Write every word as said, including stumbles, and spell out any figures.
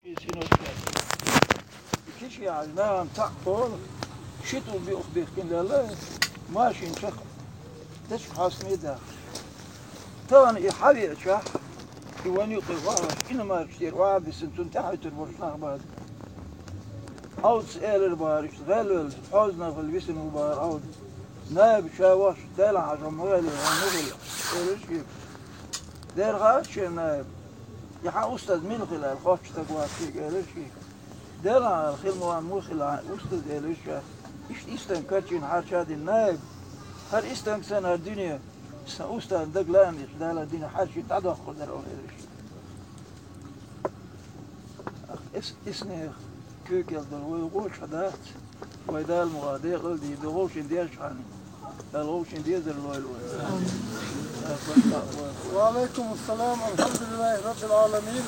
Киши яхь нагӀам цхьаъ кхола, ши тӀул биух бихкина лела, машин чакх дечка хьастаме даха. Тахана и хьавеачахь, и ван юкъе вахаш, иномаркаш тӀера охьабиссина, цунна тӀехьуьйтур болуш нах бац. Ӏовдас элира бахара, иштта гӀелвелла, хьозанах висина ву бахара Ӏовда. Наиб ша вахаш, Делан хьажа ма гӀелий, хьо ма гӀелий, элира шега. Дера хаьа шен наиб. И хьан устаз мила хила аьлла, хоттуш стаг вац шега, элира шега. Делан аьлла, хила ма ван муха хила хьан устаз, элира ша. Иштта истанг качийна хьарча а дина наиб. ХӀара истанг санна хӀара дуьне, сан устазна даг лаьмнаш Дала дина хьарчийна дӀадоккхур дара, элира шега. Ах, эс, эсне куьйкел долу вай гӀоча дац, вай Дала мукъа декъал дийр ду, вовшийн дезачхьана, Дала вовшийн дезар лойла вай. Амин. Ва алейкум ассалам, алхамдулиллахи раббил аламин.